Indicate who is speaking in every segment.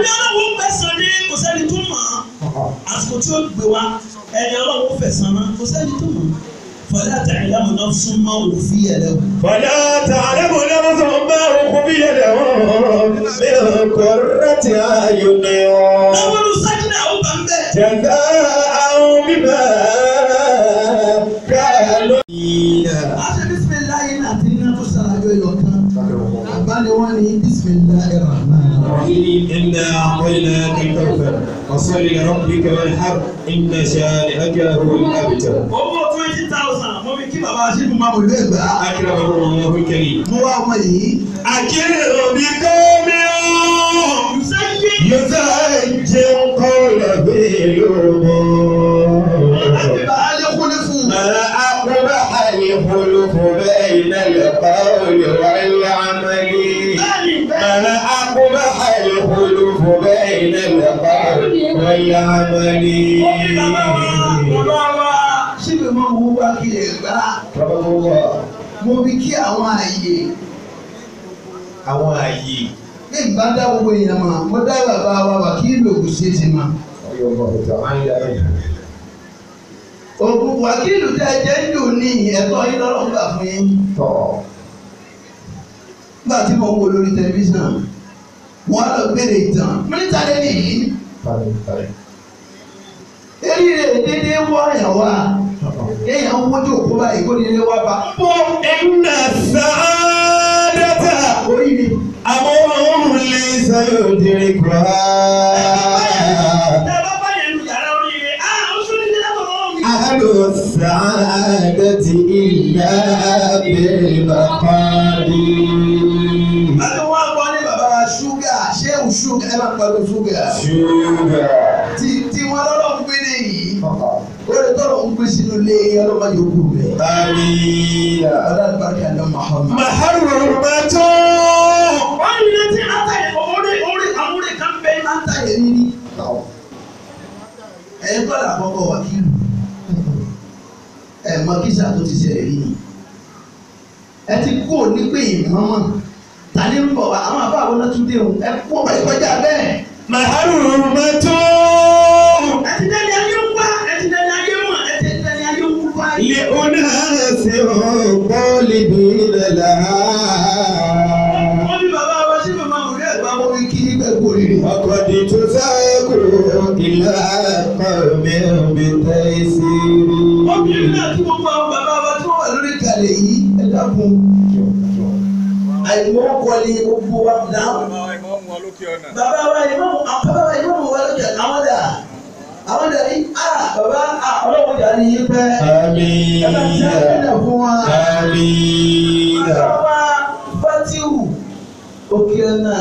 Speaker 1: Ẹni ọlọ́run fẹ̀sán ní kò sẹ́ni tó mọ̀ ọ́. Àsìkò tí ó gbé wa ẹni ọlọ́run fẹ̀sán náà kò sẹ́ni tó mọ̀ ọ́. فلا تعلم نفس ما أخفي لهم.
Speaker 2: فلا تعلم نفس ما أخفي لهم من قرة أعين.
Speaker 1: أول سجدة أو بمبة.
Speaker 2: جزاء بما كانوا.
Speaker 1: أشهد بسم الله إن أتينا تسرع يوكا. أباني واني بسم الله الرحمن الرحيم.
Speaker 2: إنا أعطيناك الكوثر فصل لربك وانحر إن شانئك هو الأبتر.
Speaker 1: Owó 20,000 mo fi kí bàbá Aṣífù máa mọ̀ ìlú Ẹ̀gbá.
Speaker 2: أكرمه الله الكريم.
Speaker 1: Mo wá ọmọ yìí.
Speaker 2: أكرم بقوم يزجر قول بالأمور. ما أقبح الخلف بين القول والعمل. ما أقبح الخلف بين القول والعمل.
Speaker 1: Ṣíbi mọ́ mo wá kí Ẹ̀gbá. Mo fi kí àwọn ààyè.
Speaker 2: Àwọn ààyè.
Speaker 1: Ní ìgbà dá gbogbo èèyàn mọ̀, mo dá bàbá wa Wàkílù Ògùn ṣe ti mọ̀. Ògùn Wàkílù tẹ́ ẹ jẹ́ ń dùn ní ẹ̀tọ́ yín lọ́rọ̀ ń gbà fún yín. Nígbà tí mo ń wo lórí tẹlifíṣàn, wọ́n á lọ béèrè ìtàn. Mínísítà lé nìyí. Eré rẹ̀ dédé wọ́ àyàn wá. Kéèyàn wojú òkú báyìí kó nílé wá bá.
Speaker 2: Inna sa'adata
Speaker 1: oríire.
Speaker 2: Amrun laysa yudrikuha. Ahlu sa'adati illa bil maqadir.
Speaker 1: Báwo wá gbọ́ ní bàbá ṣúgà ṣé ò ṣúgà ẹ máa pariwo ṣúgà.
Speaker 2: Ṣúgà.
Speaker 1: Tí wọ́n lọ́rọ̀ ń gbé ní yìí. Ó lè tọrọ ń gbé sínú ilé ọlọ́mọ yòókù rẹ̀.
Speaker 2: Àmín.
Speaker 1: Ọlọ́run bàrkà ní Muhammad.
Speaker 2: Maharumatu.
Speaker 1: Wọ́n ní létí látàyè orí orí àmúre kan bẹ́ẹ̀ látàyè níní. Ẹ̀yin kọ́ là kọ́kọ́ wákìlù. Ẹ̀ mọ kíṣà tó ti ṣẹlẹ̀ rí ni. Ẹ ti kú òní pé ìmọ̀mọ̀. Tani ń bọ̀ wá àwọn àbá àwọn náà tún dé òun. Ẹ kú ọ̀pọ̀ ìkọjá bẹ́ẹ̀.
Speaker 2: Maharumatu.
Speaker 1: Ẹ ti dẹ́ni ayé ń wá, ẹ ti dẹ́ni ayé mọ̀, ẹ ti dẹ́ni ayé ń wá.
Speaker 2: لأناس طالبين لها.
Speaker 1: Wọ́n ní bàbá wa sí màmá òrí ẹ̀gbá wọn fi kí nígbà kú oríire.
Speaker 2: وقد تساق إلى قوم بتيسير.
Speaker 1: Wọ́n bí mi náà kí gbogbo àwọn bàbá wa tí wọ́n wà lórí ìkàlẹ̀ yìí ẹ dákun. Àìmọ́ kọ́ ni gbogbo wa dáhùn. Bàbá wa ìmọ̀mù bàbá wa ìmọ̀mù wa lókè àwọn dà. Àwọn dà ní à bàbá à ọlọ́run jà ní yín pẹ́.
Speaker 2: Àmín.
Speaker 1: Ẹ bá ti àmín fún wa.
Speaker 2: Àmín.
Speaker 1: Bàbá wa Fátíwù òkè ọ̀nà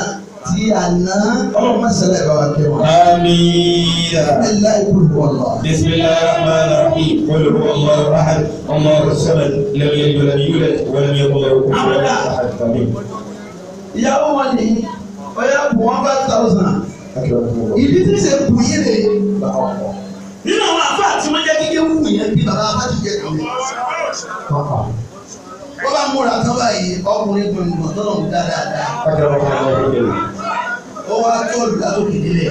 Speaker 1: tí àná ọlọ́run má ṣẹlẹ̀ bá wa kẹ́ wọn.
Speaker 2: Àmín.
Speaker 1: Ẹ̀láì kúrò wọ̀lọ̀.
Speaker 2: بسم الله الرحمن الرحيم قل هو الله احد الله الصمد لم يلد ولم يولد ولم يكن له كفوا احد. آمين.
Speaker 1: Ìyàwó wọn ni ọ̀yà bù wọn 5,000. Ìdí tí ṣe bù yín rè. Nínú àwọn àfáà tí wọ́n jẹ́ kíké wù yẹn bí bàbá Fátíwù jẹ́ kàwé. Wọ́n bá múra tán báyìí ọkùnrin gbọ̀ngbọ̀n tọ́lọ̀ ń dá dáadáa. Ó wá tọ́lù látòkè délẹ̀.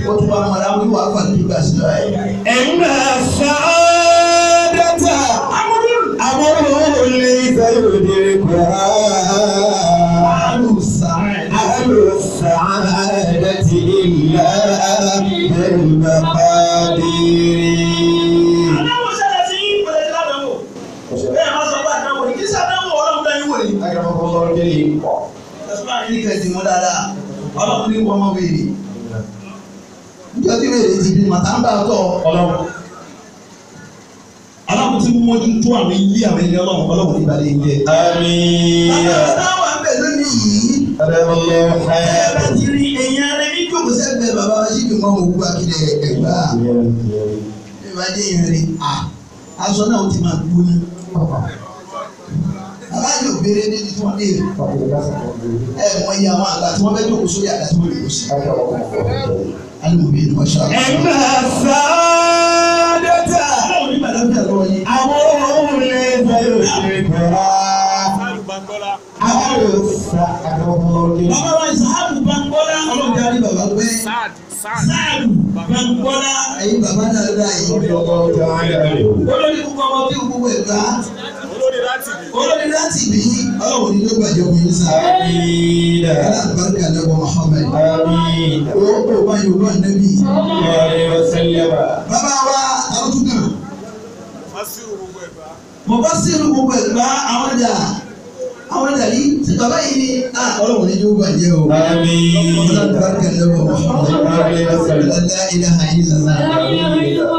Speaker 1: Ó tún bá mọ̀ra wíwá pàdé ìgbà sí báyìí.
Speaker 2: إن السعادة أمر ليس يدركها أهل السعادة إلا بالمقادير.
Speaker 1: Àdáwò ṣẹlẹ̀ sí yín pẹ̀lẹ́ sí ládàáwò. Bẹ́ẹ̀ máa sọ pé àdáwò ni kì í ṣàdáwò ọlọ́run dá yín wò ni.
Speaker 2: أكرمكم الله الكريم.
Speaker 1: Ẹ̀sùn àyìn ní kẹ̀sì mú dáadáa. Ọlọ́run ní wọ́n mọ̀ wèrè. Níjọ́ tí wèrè ti bí màtá ń bá tọ̀.
Speaker 2: Ọlọ́run.
Speaker 1: Ọlọ́run ti mójú tó àwọn ilé àwọn ilé ọlọ́run ọlọ́run ní balẹ̀ ilé.
Speaker 2: آمين.
Speaker 1: Bàbá táwọn ń bẹ̀ lónìí yìí.
Speaker 2: أدام الله
Speaker 1: Ẹ bá
Speaker 2: حياته.
Speaker 1: ti rí èèyàn rẹ̀ ní jókòó sẹ́gbẹ̀ẹ́ bàbá wa síbi mọ́ òwú akílẹ̀ Ẹ̀gbá. Bí wàá dé yẹn rí a, aṣọ náà ó ti máa gbóná. Bàbá yóò béèrè níbi tí wọ́n dé. Ẹ mọ iye àwọn àgbà tí wọ́n fẹ́ jókòó sórí àga tí wọ́n lè kó sí. Alimobi ni wọ́n ṣáà.
Speaker 2: إن السعادة
Speaker 1: Ọlọ́run ní bàdá bí àlọ́ yín.
Speaker 2: أمر ليس يدركها أهل السعادة.
Speaker 1: Bàbá wa Ìsàhábù Bánkọ́lá ọlọ́run jáde bàbá pé. pé Sáàdù Gbàngbọ́lá ẹ̀yin bàbá náà dá yìí. Olórí gbogbo ọmọ kí gbogbo ẹ̀gbá. Olórí láti bí ọlọ́run ní ló gbàjẹ́ òun yìí sá. Alábàárìkà lẹ́wọ̀ Muhammad. Ó bá Yorùbá nẹ́bí. Bàbá wa àrùtúkàn. Mo bá sírù gbogbo ẹ̀gbá àwọn ẹ̀dá. Àwọn ẹ̀dá yìí tí bàbá yìí ní ọlọ́run ní ló gbàjẹ́ o. Alábàárìkà lẹ́wọ̀ Muhammad. La ilaha illallah.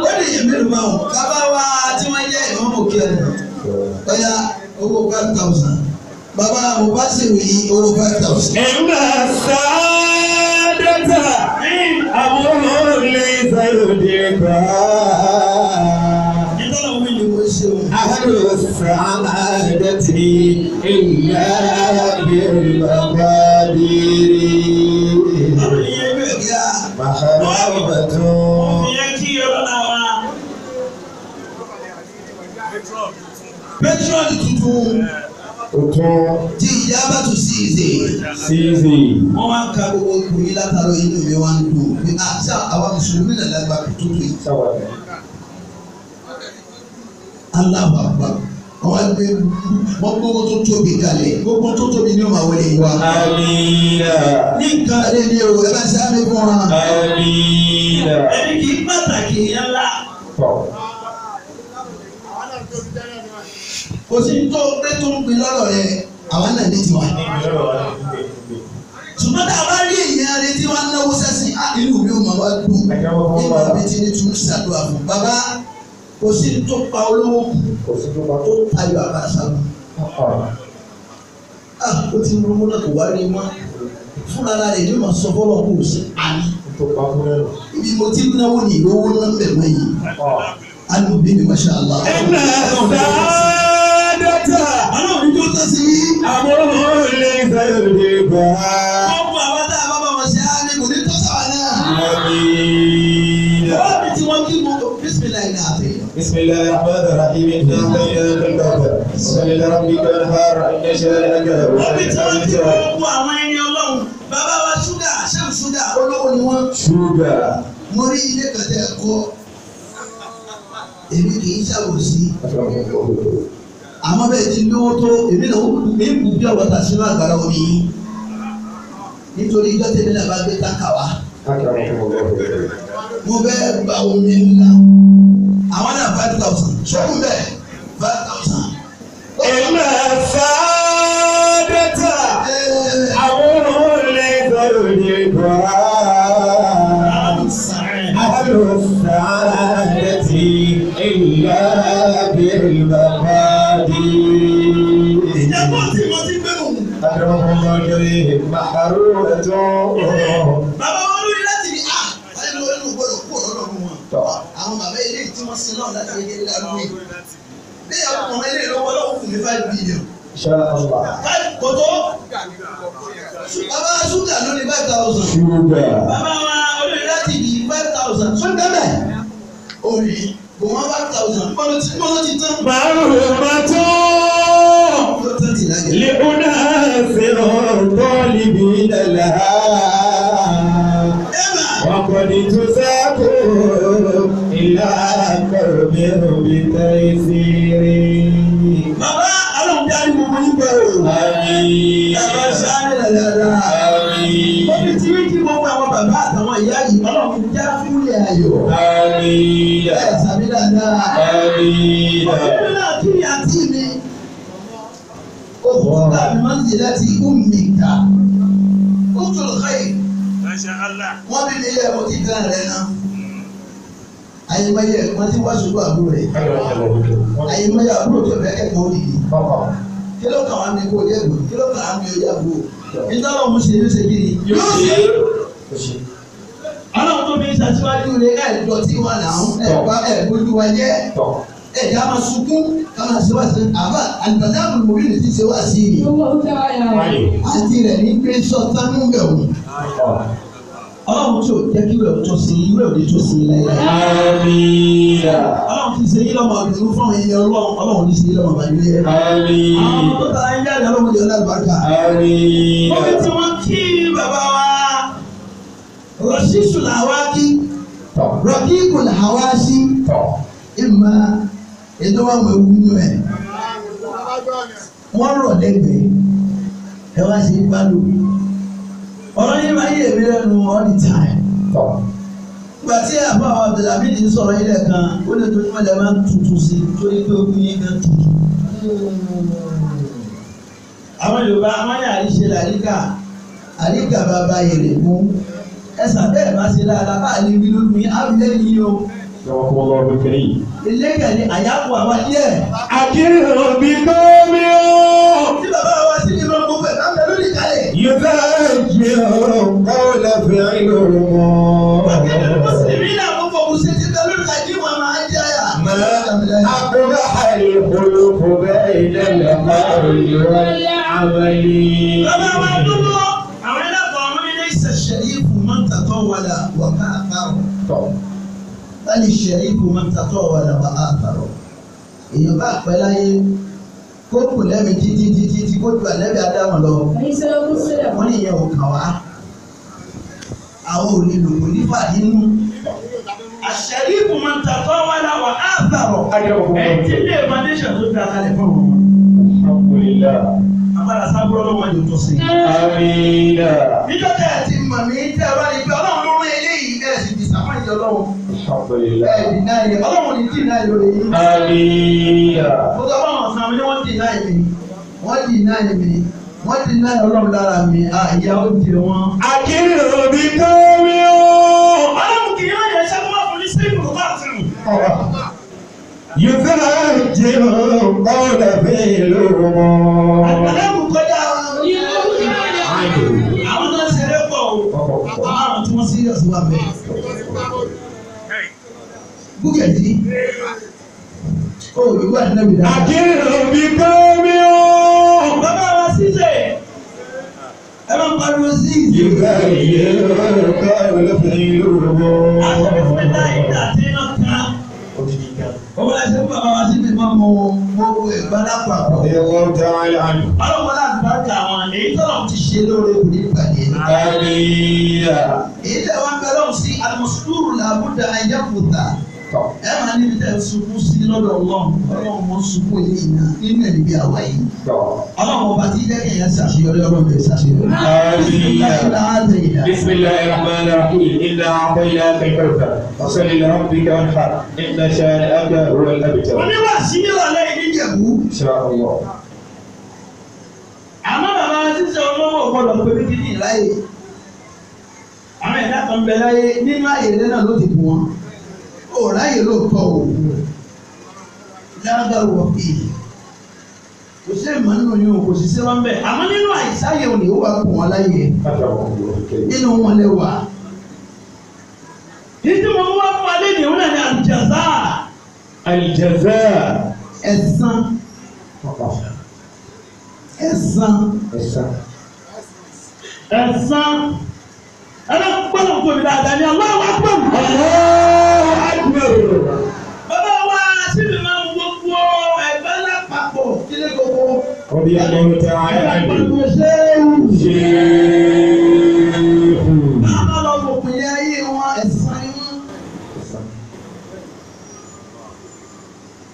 Speaker 1: Ó lè yẹ mélòó máa wọ̀. Bàbá wa tí wọ́n jẹ́ ìmọ̀mọ̀ kí ẹ̀ lọ. Ọya owó 5,000. Bàbá mo bá sì rí owó 5,000.
Speaker 2: Ẹ̀ma sáádọ́tà àbúrò lè sàlùdì gbà.
Speaker 1: Ìtọ́lọ̀ mi ni mo ṣe o.
Speaker 2: Àlù sàádọ́tì ìlà bírbàbàdìrì. Màhàrábàtún.
Speaker 1: Ìyẹn kí ọlọ́lá wa. Petrol tuntun tí ìyá bá tún sí ìzè.
Speaker 2: Síìzì.
Speaker 1: Wọ́n máa ń ka gbogbo ipò yìí látàrọ inú mi wá ń dùn pé àṣà àwọn mùsùlùmí náà lágbà tuntun yìí. Allahu Akbar. Wọ́n gbé wọ́n gbogbo tó tóbi kalẹ̀ gbogbo tó tóbi ní ọmọ àwọlé wa.
Speaker 2: Amina.
Speaker 1: Ní nǹkan rẹ̀ ni o ẹ bá ṣe àmì fún wa.
Speaker 2: Amina.
Speaker 1: Ẹni kì í pàtàkì yẹn ńlá. Kò sí tó pé tó ń gbin lọ́rọ̀ rẹ̀ àwa náà ní tiwa. Ṣùgbọ́n tá a bá rí èèyàn rẹ tí wọ́n á náwó sẹ́sìn á inú mi ò máa wá dùn. Nígbà bí tí ní tún ṣàdúrà fún bàbá kò sí tó pa olówó kù tó tayọ àbá sábà. Ó ti rú náà kò wá rí mọ́. Fúnra rẹ̀ yóò máa sọ fọ́lọ́ kó o sí àní. Ibi mo ti náwó ní ìlówó náà ń bẹ̀ mọ́ yìí. Alùpùpù ni masha Allah.
Speaker 2: Ẹ̀ma sáádọ́tà.
Speaker 1: Ọlọ́run ní tó tọ́ sí i.
Speaker 2: Àbúrò lè sàlùdì gbà.
Speaker 1: Gbogbo àwọn tá a bá bá wọn ṣe á ní kò ní tọ́ sáwà náà.
Speaker 2: Amina.
Speaker 1: Bàbá mi tí wọ́n kí gbogbo bísímìláì náà àti.
Speaker 2: Bismillahir Rahmanir Rahim. Inna a'tainaka al-kawthar. Salli li rabbika wanhar. Inna shani'aka huwal
Speaker 1: Bàbá mi tí wọ́n kí
Speaker 2: abtar.
Speaker 1: gbogbo àwọn ẹni ọlọ́run. Bàbá wa ṣúgà ṣéun ṣúgà olówó ni wọ́n.
Speaker 2: Ṣúgà.
Speaker 1: Mo rí ilé kan tẹ́ ẹ kọ́. Èmi kì í ṣàbòsí. Àmọ́ bẹ́ẹ̀ ti lówó tó èmi náà mi ń bù bí ọ̀wọ́ta sínú àgbàrá omi yìí. Nítorí ijọ́ tèmi náà bá gbé táǹkà wá. Mo fẹ́ gba omi ńlá. Àwọn náà 5,000. Ṣọ́kùn bẹ́ẹ̀ 5,000.
Speaker 2: Ẹ̀ma sáádọ́tà. Àbúrò lè sàlùdì gbà. أهل السعادة إلا بالمقادير.
Speaker 1: Ìjẹ́pọ̀ tí mo ti gbé òun.
Speaker 2: أكرمكم الله الكريم محرومة.
Speaker 1: Bàbá wọn lórí láti ní à wáyé lọ́wọ́ inú gbọ́dọ̀ kú ọ̀rọ̀ lọ́rùn wọn. Àwọn bàbá ilé tí wọ́n sin náà láti kékeré lárúgbó yìí. Bí àwọn ọmọ ilé lọ́wọ́ lọ́wọ́ fún mi 5 billion.
Speaker 2: إن شاء الله.
Speaker 1: Five kòtó. Bàbá Ṣúgà ló ní 5,000.
Speaker 2: شوبا.
Speaker 1: Bàbá wa olórí láti ní 5,000. Ṣúgà bẹ̀. Orí kò wọ́n 5,000. Bọ́lá ti tán.
Speaker 2: محرومة
Speaker 1: Ó tán ti lájẹ̀.
Speaker 2: لأناس طالبين لها.
Speaker 1: Ẹ mà.
Speaker 2: وقد تساق إلى قوم بتيسير.
Speaker 1: Bàbá Ọlọ́run jáde gbogbo yín bẹ̀rù.
Speaker 2: آمين.
Speaker 1: Bàbá sáré dáadáa.
Speaker 2: آمين.
Speaker 1: Ó fi tí kí gbogbo àwọn bàbá àtàwọn ìyá yìí Ọlọ́run já fúnlẹ̀ ayọ̀.
Speaker 2: آمين.
Speaker 1: Ẹ sàmì dáadáa.
Speaker 2: آمين.
Speaker 1: Òfin náà kí ni àǹtí mi? Òkúta mi máa ń ṣe láti ummi ta. Ó tún lọ́kàyè. Wọ́n bí mi ilé ẹ̀kọ́ ti gan rẹ̀ náà. Àyèmáyé ẹ̀gbọ́n tí wá ṣubú àbúrò rẹ̀. Àyèmáyé àbúrò tó fẹ́ kẹ́kọ̀ọ́ òdìdí. Kí ló kàn wá mi kó jẹ́ gbòó? Kí ló kàn wá mi ó yá gbòó? Nítorí òun ṣe yóò ṣe kí ni? Yóò ṣe. Ọlọ́run tó fi ń ṣaṣíwájú rẹ̀ ẹ̀ dọ̀tí wa làwọn ẹ̀ bá ẹ̀ bójú wa jẹ́. Ẹ̀ já máa sunkún ká máa ṣe wá sí àbá àlùbàdà àbùrù mi ti ṣe wá sí i. Àti rẹ̀ ní pé sọ́tánú bẹ̀ wò. Ọlọ́run tí ò jẹ́ kí ìwé tó sí ìwé òde tó sí láyé.
Speaker 2: Àmín.
Speaker 1: Ọlọ́run ti ṣe yín lọ́mọ ọdún fún àwọn èèyàn Ọlọ́run Ọlọ́run ní ṣe yín lọ́mọ ìbànújẹ́.
Speaker 2: Àmín.
Speaker 1: Àwọn ọmọ tó tara ń jáde Ọlọ́run jẹ́ ọlọ́run àlùbáríkà.
Speaker 2: Àmín.
Speaker 1: Mo fi tí wọ́n kí bàbá wa. Rọ̀ṣíṣù làwákí. Rọ̀kíkù làwáṣí. Ìmọ̀ ètò wà wọ ewu nínú ẹ̀. Wọ́n rọ̀ lẹ́gbẹ̀ẹ́. Ẹ wá sí ìbálò. Ọ̀rọ̀ yìí máa ń yè mí lẹ́nu all the time. Ìgbà tí àbá àwọn Abdulhamid ń sọ̀rọ̀ yìí lẹ́ẹ̀kan, ó lè tó níwọ̀n lẹ́ máa ń tutù sí i torí pé ogun yín gan tutù. Àwọn Yorùbá wọ́n ní àríṣe làríkà, àríkà bàbá èrè mú. Ẹ̀sà bẹ́ẹ̀ bá ṣe dáadáa bá lè rí lójú yín, á rí lẹ́yìn yín o. Ilé kẹ̀lé àyàpọ̀ àwọn díẹ̀.
Speaker 2: Akírun bí gómi o.
Speaker 1: Tí bàbá wa sí ní ìmọ̀ gbogbo ẹ̀ bá ń bẹ lórí ìkàlẹ̀.
Speaker 2: Yóò kọ́lá fìlú mọ́.
Speaker 1: Mùsùlùmí náà gbogbo òṣè ti bẹ lórí ìkàlẹ̀ wọn máa ń jẹ́ àyà.
Speaker 2: Akúrò àìkúlùkù bẹ́ẹ̀ ilẹ̀ márùn-ún àmàlí.
Speaker 1: Bàbá wa dúró àwọn ẹlẹ́kọ̀ọ́ ọmọ nílé ìṣẹ̀ṣẹ̀ máa ń tàtọ́ wàlà wà káàkárọ̀. Báyìí ṣẹ̀ríkù máa ń tàtọ́ wàlà wà áàkárọ̀. Èèyàn bá pẹ́ láyé kó kù lẹ́mi títí títí tí kó ju àlẹ́bí Ádámù lọ. Wọ́n ní ìyẹn ò kàn wá. Àwọn ò lè lò kò ní fà nínú. Àṣẹ̀ríkù máa ń tàtọ́ wàlà wà áàkárọ̀. Ẹ̀ tí ilé foundation tó dá kalẹ̀ fún wọn.
Speaker 2: Alhamdulillah.
Speaker 1: Agbára sábúrò ló wọ́n yóò tó sí.
Speaker 2: Àmín.
Speaker 1: Níjọ́ tẹ́ ẹ ti mọ̀ mí tẹ́ ẹ bá rí i pé Ọlọ́run ló rán eléyìí ẹ̀ sì disappoint Ọlọ́run.
Speaker 2: Alhamdulillah.
Speaker 1: Ẹ dì náà yẹ Ọlọ́run ní dì náà lórí yín.
Speaker 2: Àmín.
Speaker 1: Mo sọ fún àwọn ọ̀sán mi ní wọ́n dì náà mi. Wọ́n dì náà mi. Wọ́n dì náà Ọlọ́run lára mi. Ìyá ó di wọn.
Speaker 2: Akírun bí gómi o.
Speaker 1: Ọlọ́run kì í yóò yẹ ṣẹ́gun máa fún ní sílíìmù tó bá tìrù.
Speaker 2: Yóò kọ́lá fìlú mọ́.
Speaker 1: Àgbàlagbù kọjá àwọn tó ń ṣeré pọ̀ o. Àwọn tí wọ́n serious wà bẹ́ẹ̀. Búkẹ̀tì ó ìwà nẹ́bí dáadáa.
Speaker 2: Akírun bí gómi o.
Speaker 1: Bàbá wa ṣíṣe ẹ máa ń pariwo sí ìdí.
Speaker 2: Yóò kọ́lá fìlú mọ́.
Speaker 1: Àtẹ̀fẹ́lá ìdá tí iná kan. Owó láti fún bàbá wa síbi máa mọ gbogbo ẹ̀gbọ́n lápapọ̀.
Speaker 2: Radiyallahu ta'ala anhu.
Speaker 1: Ọlọ́run láti bá ka àwọn èyí tọ́lọ̀ ti ṣe lóore kò ní bàjẹ́.
Speaker 2: Àmín.
Speaker 1: Èyí tẹ̀ wá ń bẹ lọ́hùn sí alimusuduru làbúdà ayẹ́kùtà. Ẹ máa níbi tẹ̀ sunkún sí lọ́dọ̀ Ọlọ́run. Ọlọ́run mọ̀ sunkún yìí náà nínú ẹ̀ níbi àwa yìí. Ọlọ́run ọba tí jẹ́ kéèyàn ṣàṣeyọrí Ọlọ́run bẹ̀rẹ̀ ṣàṣeyọrí.
Speaker 2: آمين. بسم الله الرحمن الرحيم إنا أعطيناك الكوثر فصل لربك وانحر إن شانئك هو الأبتر.
Speaker 1: Oníwàásí nírọ̀lẹ́ yìí níjẹ̀bú.
Speaker 2: إن شاء الله.
Speaker 1: Àmọ́ bàbá ṣíṣe olówó gbọ́dọ̀ pé bí kíní láyè. Àwọn ẹ̀dá kan bẹ láyé nínú àyè rẹ náà ló ti bù wọn. Ó ráyè lóòótọ́ o. Lágbàrú wọ̀ fi. Kò sí ìmọ̀ nínú yín o, kò sì sí wọn bẹ́ẹ̀. Àmọ́ nínú àìsáyè òní ó wà bù wọn láyè. Nínú wọn lè wà. Ìdí mo mú wá fún alẹ́ nìyẹn náà ní àlùjàzá.
Speaker 2: الجزاء.
Speaker 1: Ẹ̀san. Ẹ̀san.
Speaker 2: Ẹ̀san.
Speaker 1: Ẹ̀san. Ẹ̀rọ gbọ́dọ̀ tóbi dáadáa ní Allahu Akbar.
Speaker 2: Allahu Akbar.
Speaker 1: Bàbá wa síbi máa ń gbogbo ẹgbẹ́ lápapọ̀ kílé gbogbo.
Speaker 2: Radiyallahu ta'ala anhu.
Speaker 1: Ẹ̀rọ ṣéwù.
Speaker 2: Ṣéèkù.
Speaker 1: Bàbá lọ fòpin ní ayé wọn ẹ̀san ni wọ́n.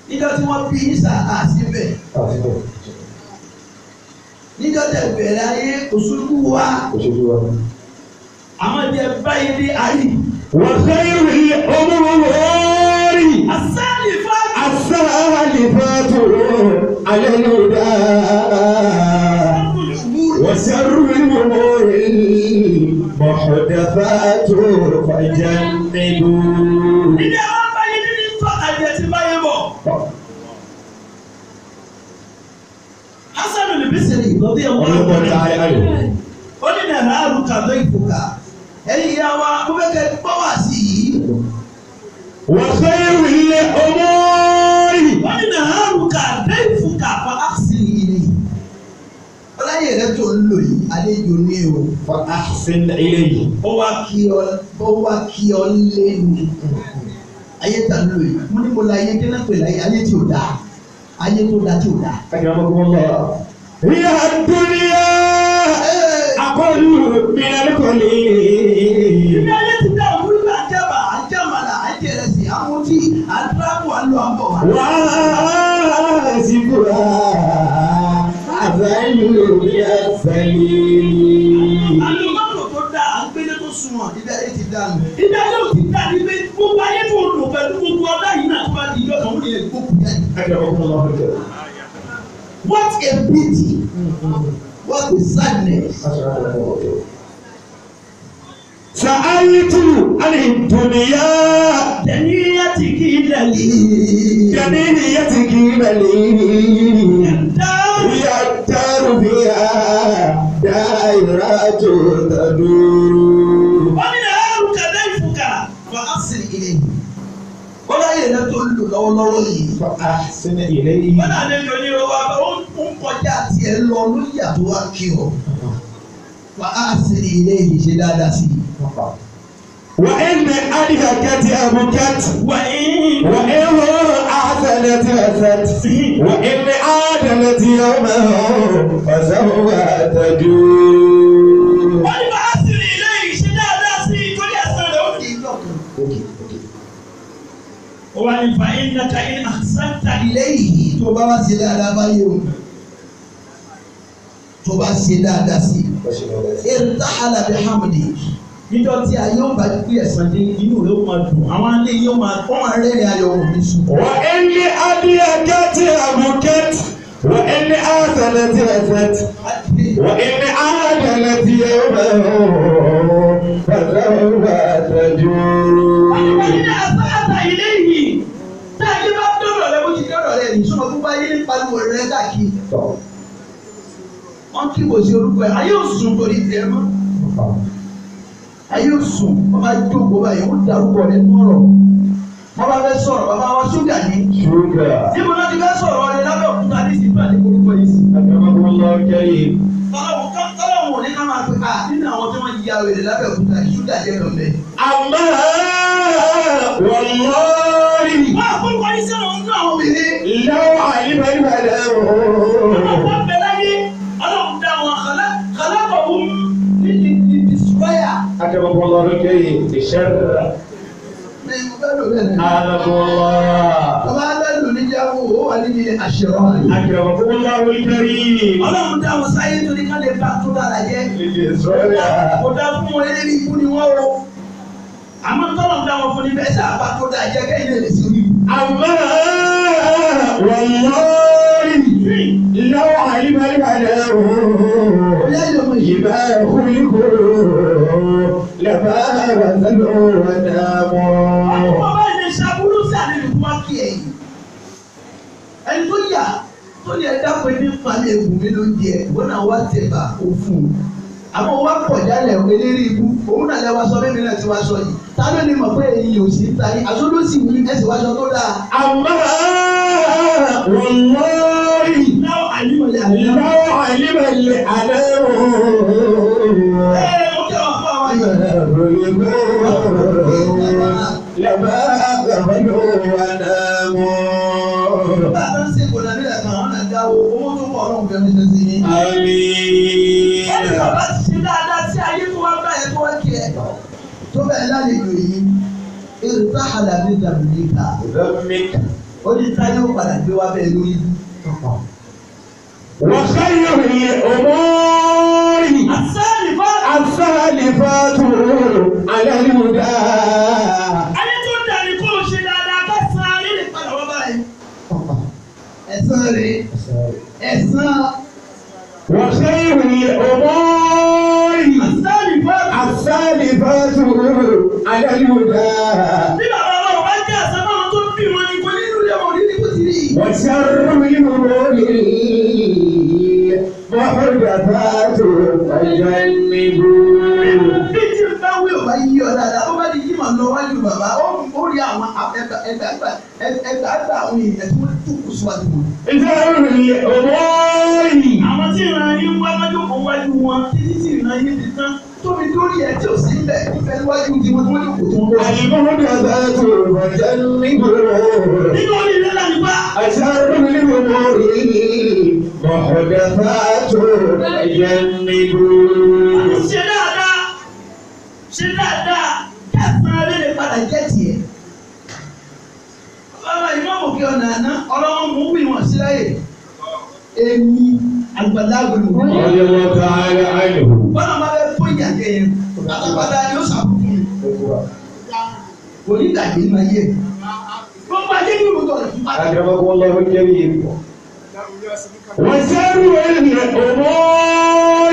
Speaker 1: Níjọ́ tí wọ́n bí Ìsà àsìbẹ̀. Níjọ́ tẹ̀ bẹ̀rẹ̀ ayé òṣùlù wa. Àwọn ìdí ẹ̀ báyìí ní ayé.
Speaker 2: وخير الأمور
Speaker 1: Àsáàlì fáàkì.
Speaker 2: السالفات على الهدى وسر الأمور المحدثات فجنبوا.
Speaker 1: Ilé àwọn báyìí ní tọ́ka jẹ ti báyìí bọ̀. Hasan al-Bisri lọ́dí ọmọ
Speaker 2: Ọlọ́pàá ta'ala ayò.
Speaker 1: Ó ní nàrà àrùkà tó ìfòkà. Ẹ̀yin ìyá wa, mo fẹ́ kẹ́ gbọ́ wá sí yìí.
Speaker 2: وخير الأمور
Speaker 1: Wọ́n ní nàrà àrùkà tó ìfòkà fa áṣìlì yìí. Ọláyé rẹ tó ń lò yìí, àlejò ní o.
Speaker 2: فأحسن إليه.
Speaker 1: Ó wá kí ọ ó wá kí ọ lé ni. Ayé ta ń lò yìí, mo ní mo la ayé kí náà pè láyé, ayé tí ò dáa. Ayé tó dáa tí ò dáa.
Speaker 2: أكرمكم الله. هي الدنيا أقل من القليل. وعاشقها أذل من الذليل.
Speaker 1: Àlùmọ́tò tó dáa, à ń gbélé tó sunwọ̀n, ibi ayé ti dáa nù. Ibi ayé ò ti dáa ní pé gbogbo ayé tó lò pẹ̀lú gbogbo ọlá yìí náà tó bá di ìjọ kan, ó lè gbókùn jáde. What a pity! What a sadness!
Speaker 2: سألت عن الدنيا
Speaker 1: Dẹ̀níyàtì kì í lẹ̀lí.
Speaker 2: جميليتك بلي هي الدار فيها دائرة تدور.
Speaker 1: Wọ́n ní àárùn kàdá ìfúkà. Wà á sì ilé yìí. Wọ́n láyé rẹ̀ tó ń lò lọ́wọ́lọ́wọ́ yìí.
Speaker 2: فأحسن إليه.
Speaker 1: Wọ́n náà lè lò ní ọwọ́ abẹ́ ó ń kọjá tiẹ̀ lọ lórí àtò wá kí ọ. Wà á sì ilé yìí ṣe dáadáa sí i.
Speaker 2: وإن أدهكت أبكت
Speaker 1: Wà
Speaker 2: وإن أحسنت أست وإن عادلت يوما فسوف تجور.
Speaker 1: Wọ́n ní wà á sì ilé yìí ṣe dáadáa sí i torí ẹ̀san rẹ̀ ó di ìjọ kan. Wà ní fa innaka in ahsanta ilayhi tó bá wá ṣe dáadáa báyìí o. Tó bá ṣe dáadáa sí i. Irtahala bihamdi. Níjọ́ tí a yóò bá gbé ẹ̀san dé, inú rẹ̀ ó máa dùn, àwọn alẹ́ yóò máa wọ́n máa rẹ́rìn ayọ̀ wọn ní sùn.
Speaker 2: وإن أدهكت أبكت وإن أحسنت أست وإن عادلت يوما فسوف تجور.
Speaker 1: Wọ́n ní àsáàtà ilé yìí. Tá a yé bá dọ̀rọ̀ rẹ bó ti dọ̀rọ̀ rẹ ní sọ́mọ tó bá yé ń pariwo rẹ káàkiri. Wọ́n kí wò sí orúkọ ẹ̀, ayé ò sùn torí tiẹ̀ mọ́. Ayé ò sùn, wọ́n bá jókòó báyìí, wọ́n darúgbó rẹ nú ọ̀rọ̀. Wọ́n bá fẹ́ sọ̀rọ̀, bàbá wa ṣúgà ní.
Speaker 2: شكرا.
Speaker 1: Níbo náà ti fẹ́ sọ̀rọ̀ rẹ lábẹ́ òkúta ní ìsìnkú àti orúkọ yìí sí.
Speaker 2: أكرمكم الله الكريم.
Speaker 1: Tọ́lọ́wọ̀n ò ní ká máa pè á nínú àwọn tí wọ́n ya wèrè lábẹ́ òkúta ṣúgà jẹ́ lọ́mẹ́.
Speaker 2: أما والله
Speaker 1: Wọ́n àkórúkọ yìí sí àwọn nínú àwọn obìnrin.
Speaker 2: لو علم الملأ
Speaker 1: Àwọn bẹ láyé, Ọlọ́run dá wọn kàlákọ̀ọ́ ní ní destroyer.
Speaker 2: أكرمكم الله الكريم بشر.
Speaker 1: Ní mo fẹ́ lò bẹ́ẹ̀ náà.
Speaker 2: أعانكم الله.
Speaker 1: Bàbá Alẹ́lù ní jáwó, ó wà níbi àṣẹrọ.
Speaker 2: أكرمكم الله الكريم.
Speaker 1: Ọlọ́run dá wọn sáyé torí ká lè bá tó dára jẹ́.
Speaker 2: للإسرائيل.
Speaker 1: Kò dá fún wọn eléré ikú ni wọ́n o. Àmọ́ tọ́lọ̀ dá wọn fún ní bẹ́ẹ̀ sáà bá tó dáa jẹ́ kẹ́yìn lè sí orí.
Speaker 2: أما والله لو علم الملأ بما خلقوا لما بذلوا وناموا.
Speaker 1: Bàbá ilé ṣàbúrú sí àlejò fún wa kí ẹ̀yìn. Ẹni tó yà tó ní ẹ̀dá pé ní falẹ̀ ewu mi ló ń jẹ, ìwọ náà wá tẹ̀bà ó fún un. Àmọ́ wá pọ̀ jálẹ̀ eléré ibú, òun náà lẹ́wọ́ sọ mímí náà ti wá sọ yìí. Ta ló ní mọ̀ pé èyí ò sí ta yín? Aṣọ ló sì wí ẹ̀sìn wáṣọ tó dáa.
Speaker 2: أما والله
Speaker 1: Láwọn àlímọ̀lẹ̀ àlẹ́.
Speaker 2: لو علم الأنام
Speaker 1: Ẹ mo kí àwọn fún àwọn yìí.
Speaker 2: لما غفلوا وناموا.
Speaker 1: Bá a bá ń ṣe ìkọlà nílẹ̀ kan, àwọn náà dáwọ́ owó tó pọ̀ ọlọ́run fẹ́ mi ṣe sí yín.
Speaker 2: آمين.
Speaker 1: Ẹni bàbá ti ṣe dáadáa sí ayé tó wá báyẹn tó wá kí ẹ. Tó bẹ́ẹ̀ lálejò yìí, irtahala ní dàbílíkà.
Speaker 2: ذمك.
Speaker 1: Ó ní táyé ó padà gbé wá bẹ́ẹ̀ lórí.
Speaker 2: وخير الأمور
Speaker 1: Àsáàlìfá
Speaker 2: السالفات على الهدى.
Speaker 1: ayé tó dà ní kó o ṣe dáadáa ká san ayé lè padà wá báyìí. Ẹ̀san rè ẹ̀san
Speaker 2: وخير الأمور
Speaker 1: àsáàlìfá.
Speaker 2: السالفات على الهدى.
Speaker 1: Bí bàbá wa ò bá jẹ́ àṣà báwọn tó bí wọn ni kò ní ìlú lẹ́wọ̀n ní ní kò ti rí.
Speaker 2: وشر الأمور محدثات فجنبوا.
Speaker 1: Bí tí n bá wí ò bá yí ọ dáadáa, ó bá di yí màá lọ wájú bàbá, ó rí àwọn ẹgbàgbà àwọn èèyàn tí wọ́n jókòó síwájú wọn.
Speaker 2: شر الأمور
Speaker 1: Àwọn tí ìran yín wá májókòó wájú wọn títí tí ìran yín ti tán tóbi dórí ẹ tí ò sí ilẹ̀ nífẹ̀ẹ́ níwájú tí wọ́n tí wọ́n jókòó tí wọ́n bọ́.
Speaker 2: المحدثات فجنبوا.
Speaker 1: Nínú orí ilé ńlá nípa.
Speaker 2: شر الأمور محدثات فجنبوا.
Speaker 1: Ṣe dáadáa, ṣe dáadáa, kẹsàn-án lè padà jẹ́ tiẹ̀. Bàbá ìmọ̀mù kí ọ̀nà. ọ̀nà àná ọlọ́run mú wí wọn sí láyè. Èmi àgbàlagbè mú. Bọ́lá máa bẹ fún ìyàgé yẹn. Pátápátá ni ó sàkóso mi. Kò ní dàgbé máa yé. Gbogbo ayé ní ìrùtọ̀ rẹ̀ fún pátá.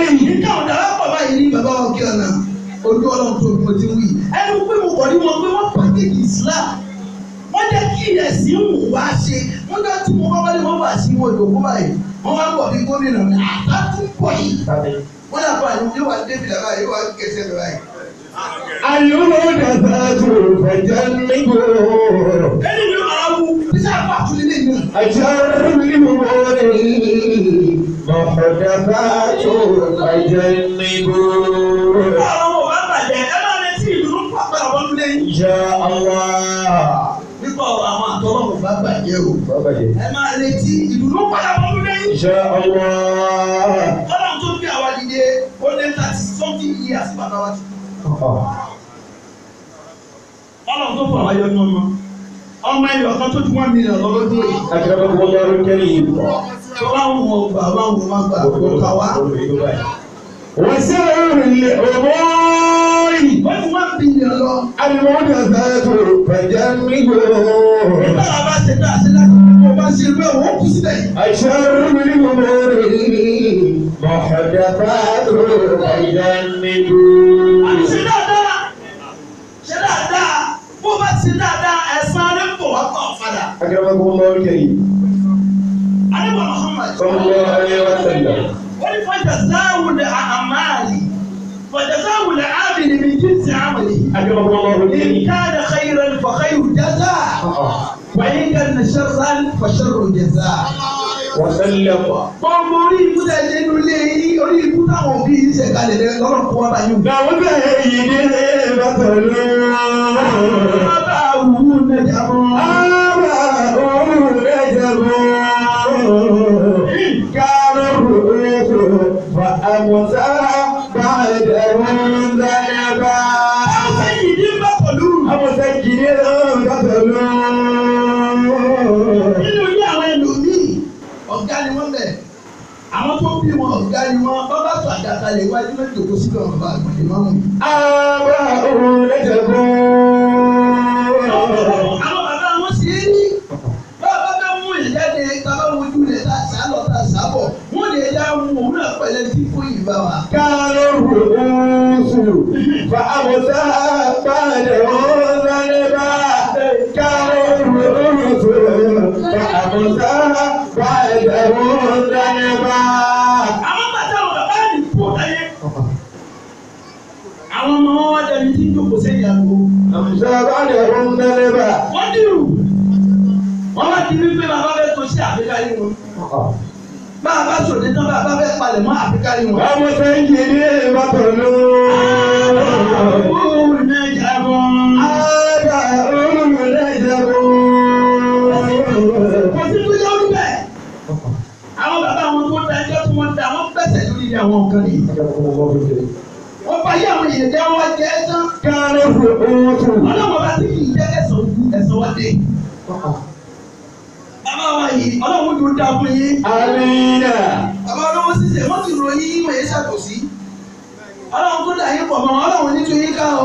Speaker 1: Nígbà ọ̀dà pọ̀ báyìí ní bàbá òkè ọ̀nà ojú ọlọ́run tó mo ti wí. Ẹnu pé mo kọ̀ ní wọn pé wọ́n pàkéjì Islam. Wọ́n jẹ́ kí ẹ̀sìn wù wá ṣe. Wọ́n jẹ́ tí mo kọ́kọ́ ní wọ́n wà sí wọn ìdòkú báyìí. Wọ́n wá ń bọ̀ bí gómìnà ní àtàtúntò yìí. Wọ́n dà báyìí yóò wá débi làbáyé yóò wá kẹsẹ̀ lọ báyìí. Ẹni mi máa wú bísí àpá àtúndé lè yàn. Nígbà àwọn ọmọ bá bàjẹ́ ẹ máa retí ìlú pàpà àwọn ọdún lẹ́yìn. Nípa ọ̀rọ̀ àwọn àtọ́lọ́mù bá bàjẹ́ o. Ẹ máa retí ìdùnnú padà wọ́n lé yín. Ọlọ́run tó gbé àwa dìde ó lé 30-something years bàbá wa ti kú. Ọlọ́run tó fọ̀ wáyé ọdún ọmọ. Ọmọ ẹyọ kan tó ju 1 million lọ́lọ́dún yìí. Wọ́n ń wọ gbà wọ́n ń wọ gbà kó kà wá. Ó ti 1 billion lọ. Nígbà wàá bá ṣe dá ṣe láti kó bá ṣe irú ẹ̀ wọ́n kú síbẹ̀ yìí. Àti ṣe dáadáa ṣe dáadáa bó bá ṣe dáadáa ẹ̀san rẹ̀ ń bọ̀ wá kọ̀ padà. Ànábì Muhammad. Wọ́n ní fajazā'u al-a'māli fajazā'u al-'āmili min jinsi 'amalihi. In kāna khayran fa khayru jazā' wa in kāna sharran fa sharru jazā'. Gbogbo orí ikú tẹ̀ ṣe inú ilé yín orí ikú táwọn òbí yìí ṣe kalẹ̀ lọ́rọ̀ kó wá bá yín. Bàbá wù ú nẹja mọ́. Àwọn yìí ní bá pọ̀lú. Nínú ilé àwọn ẹlòmíì, ọ̀gá ni wọ́n bẹ̀. Àwọn tó bí wọn ọ̀gá ni wọ́n. Bọ́ bá tó àga kalẹ̀ iwájú ló jòkó síbẹ̀ wọn bá àgbọ̀dé máa mú. Àwọn bàbá wọn sì rí. Bàbá bá mú ìjáde bàbá wojú rẹ̀ tá a sá lọ tá a sá bọ̀. Wọ́n lè dá mú òun náà pẹ̀lẹ́ tí fún ìbá wa. Àwọn bàtà àwọn bàbá mi kú láyé. Àwọn ọmọ wọn wá dẹni tí ń jókòó sẹ́yìn àgbo. Wọ́n dìrù. Wọ́n wá di wípé bàbá fẹ́ tó sí àfikà yìí wọn. Bàbá sòdè tán bàbá fẹ́ palẹ̀ mọ́ àfikà yìí wọn. Òun náà jábọ̀. Kò sí tó yọ orí bẹ́ẹ̀. Àwọn bàbá wọn tó da ẹjọ́ tí wọ́n da wọ́n bẹ̀sẹ̀ lórí ilé àwọn nǹkan nìyí. Wọ́n bá yé àwọn èèyàn jẹ́ wọ́n jẹ́ tán. Ọlọ́wọ́n bá ti kì í jẹ́ ẹ̀sán ojú ẹ̀sán wá dé. Bàbá wa yìí ọlọ́run tó dá fún yín. Bàbá ọlọ́wọ́ ṣiṣẹ́ wọ́n ti ròyìn yín wọ̀nyí ṣàkóso. Ọlọ́run tó dà yín pọ̀ mọ́ ọlọ́run ní tún yín ká o.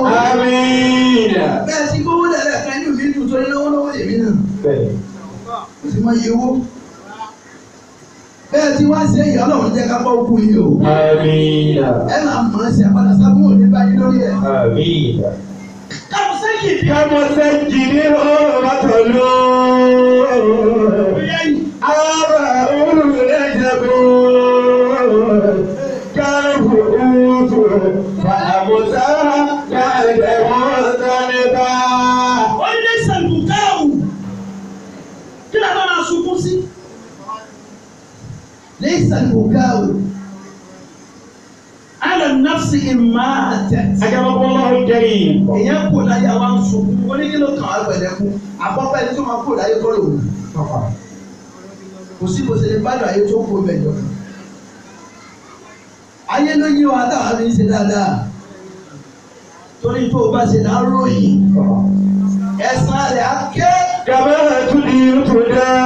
Speaker 1: Bẹ́ẹ̀ ti gbówó lẹ̀lẹ̀ kan inú mi dùn torí lọ́wọ́lọ́wọ́ lèmi náà. Mo sì mọ iye owó. Bẹ́ẹ̀ tí wá ṣe èyí ọlọ́run jẹ́ ká bọ́ òkú yìí o. Ẹ máa mọ̀ ọ́n ṣe àpàdà sábúrò ní báyìí lórí ẹ̀. Káwọn sẹ́yìn bí. Ó ní sàlùkáwù. Kí ni a bá máa sunkún sí? Lẹ́sàn sàlùkáwù. Ala nafsi ìmáàtẹ̀. Èèyàn kò láyé àwa ń sunkún. Oníkìlọ̀ kan á pẹ̀lẹ́ kú. Àkọ́kọ́ ẹni tó máa kó láyé kọ́ lòun. Kò sí bó ṣe lè gbádùn ayé tó kó bẹ̀ jọ. Ayé ló yí wa táwa fi ń ṣe dáadáa. Torí tó o bá ṣe náà ròyìn. Ẹ̀san rẹ̀ á ké.
Speaker 2: Kama tudiru tudanu.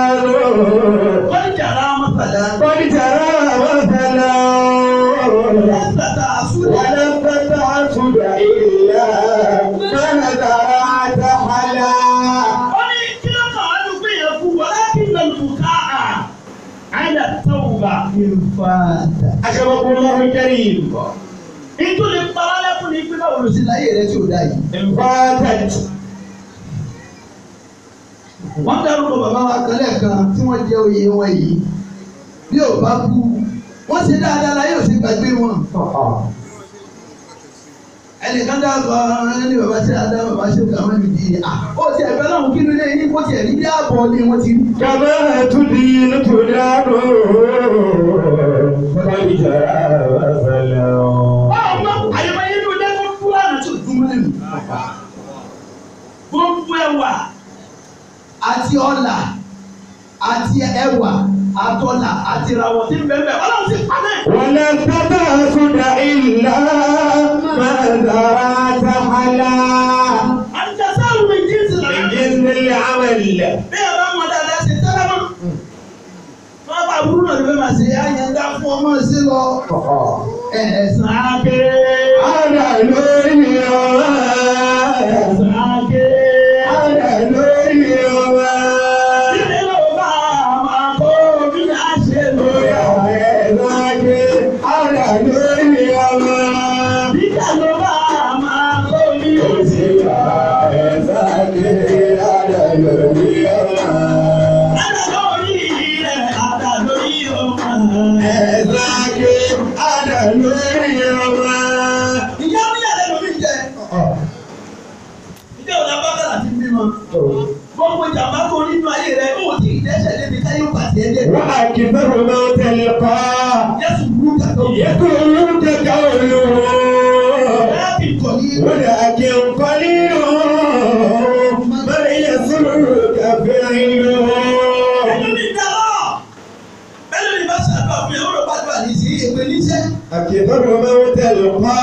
Speaker 1: Fàtà.
Speaker 2: أكرمكم الله الكريم.
Speaker 1: Nítorí paralẹ́kùn ní pé báwo ló ṣe láyé rẹ tí ò dá yìí.
Speaker 2: إن فاتت.
Speaker 1: Wọ́n dárúkọ bàbá wa kan lẹ́ẹ̀kan tí wọ́n jẹ oyè wọn yìí. Bí ò bá kú, wọ́n ṣe dáadáa láyé ò ṣe gbàgbé wọn. Ẹnìkan dárúkọ ẹni bàbá ṣe adá bàbá ṣe kà wọ́n lù di. Ó ti ẹ̀fẹ́ náà kí ló dé yín kó tiẹ̀ ní bí ààbọ̀ ni wọ́n ti rí.
Speaker 2: كما تدين تدان قد جرى مثلا.
Speaker 1: Àyẹ̀wò yẹn ló dé kó fúlàní tó dùn lẹ́nu. Gbogbo ẹwà àti ọlà àti ẹwà àtọlà àti ìràwọ̀ tí ń bẹ bẹ Ọlọ́run sì pa náà.
Speaker 2: ولا تباسد إلا ما زرعت حلا.
Speaker 1: Àjàsáwò mi jí sí
Speaker 2: من
Speaker 1: lọ́la.
Speaker 2: جنس العمل.
Speaker 1: Bí ẹ bá mọ dáadáa ṣe tẹ́lẹ̀ mọ́. Wọ́n bá burú náà ló fẹ́ máa ṣe àyàndá fún ọmọ sí lọ. Ẹ̀sán áké.
Speaker 2: Ara lórí ọmọ.
Speaker 1: Ẹ̀sán áké.
Speaker 2: Ara lórí ọmọ.
Speaker 1: Ilé ló bá máa kó bí a ṣe lò yà.
Speaker 2: Ẹ̀sán áké. Ara lórí ọmọ.
Speaker 1: Bíjà ló bá máa kó bí o ṣe lò.
Speaker 2: Ẹ̀sán áké. Ara lórí ọmọ.
Speaker 1: Àdá lórí rẹ̀, àdá lórí ọmọ.
Speaker 2: Ẹ̀sán áké. Ara lórí ọmọ.
Speaker 1: Ìyá oníyàlẹ́ lómi jẹ. Ìjẹ́ òun abákàlà ti bímọ. Gbogbo ìjàmbá tó nínú ayé rẹ̀ ó ti dẹ́sẹ̀ débi káyọ̀ pàṣẹ ẹ̀jẹ̀.
Speaker 2: وأكثر ما تلقى
Speaker 1: Jésù burú kàtó.
Speaker 2: يكون قوله
Speaker 1: Láti kọ̀ ní.
Speaker 2: ولكن قليل من يسرك فعله.
Speaker 1: Ẹnu mi dá lọ. Bẹ́ẹ̀ni mi bá ṣàdúrà fún yẹn, ó rò pàdúrà ní sí èpè níṣẹ́.
Speaker 2: أكثر ما تلقى